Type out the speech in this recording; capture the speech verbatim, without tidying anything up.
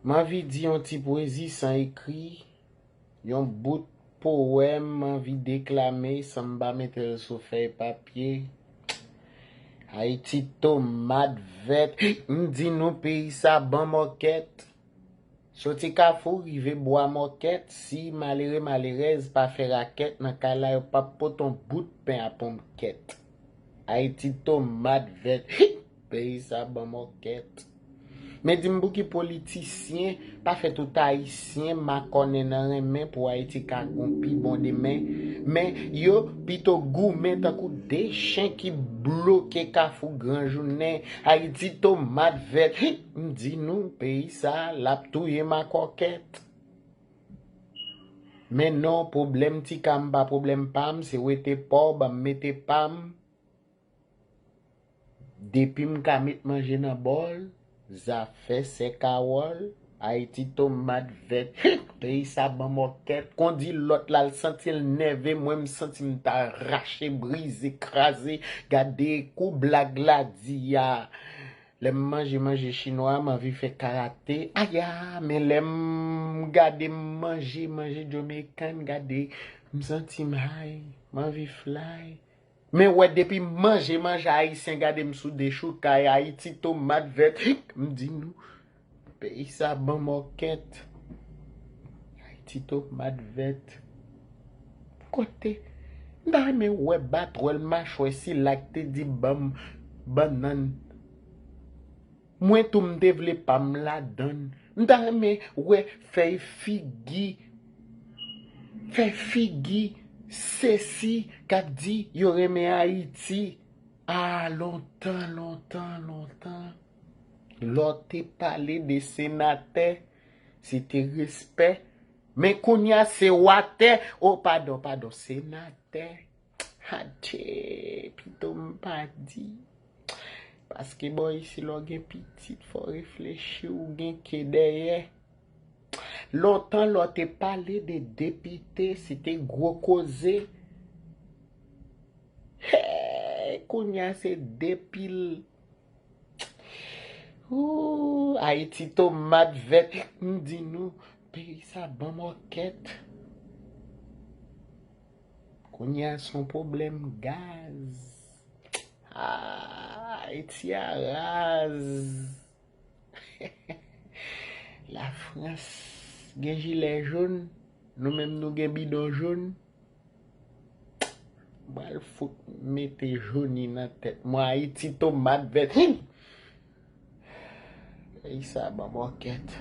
M anvi di yon ti pwezi san ekri, yon bout powèm m anvi deklame san m pa mete l sou fèy papye. Ayiti tomat vèt, m di nou peyi sa ban mòkèt. Soti Kafou rive Bwa Mòkèt, si malere malerèz pa fè rakèt nan kay la, yo p ap pote yon bout pen a ponmkèt. Ayiti tomat vèt, peyi sa ban mòkèt. Men di m pou ki politisyen pa fè tout Ayisyen makònen nan renmen pou Ayiti ka gon pi bon demen. Men yo pito goumen tankou de chen ki bloke Kafou gran jounen. Ayiti tomat vèt, m di nou peyi sa l ap touye makòkèt. Men non, pwoblèm ti ka m pa pwoblèm pa m, se wete pa w ban m mete pa m. Depi m ka met manje nan bòl, zafè sè kawòl, Ayiti tomat vèt, peyi sa ban mòkèt. Kondi lòt la l santi l nève, mwen m santi m ta rache, brize, kraze. Gade kou blag la di a. Lè m manje manje chinwa, m anvi fè karate. Aya, men lè m gade m manje manje Jamaican, gade m santi m high, m anvi fly. Men wè depi m manje manje ayisyen, gade m sou dechoukay, Ayiti tomat vèt, m di nou, peyi sa ban mòkèt. Ayiti tomat vèt. Kote? M ta renmen wè batwèl machwè sila k te di ban m bannann. Mwen tou m te vle pa m ladann. M ta renmen wè fèy figi, fèy figi sesi k ap di yo renmen Ayiti. A lontan, lontan, lontan. Lè w te pale de senatè, se te respè. Men kounye a se watè. O, padon, padon, senatè. Adje, pito m pa di. Paske bò isi lè w gen pitit, fò w reflechi, ou gen ke dèyè. Lontan lè w te pale de depite, se te gwo koze. Hey, kounye a se depil. Ooh, Ayiti tomat vèt, m di nou, peyi sa ban mòkèt. Kounye a se yon pwoblèm gaz. Ah, Ayiti a raz. Lafrans gen jilè jòn, nou menm nou gen bidon jòn. M pral fout mete joni nan tèt mwen, Ayiti tomat vèt. Him! Peyi sa ban mòkèt.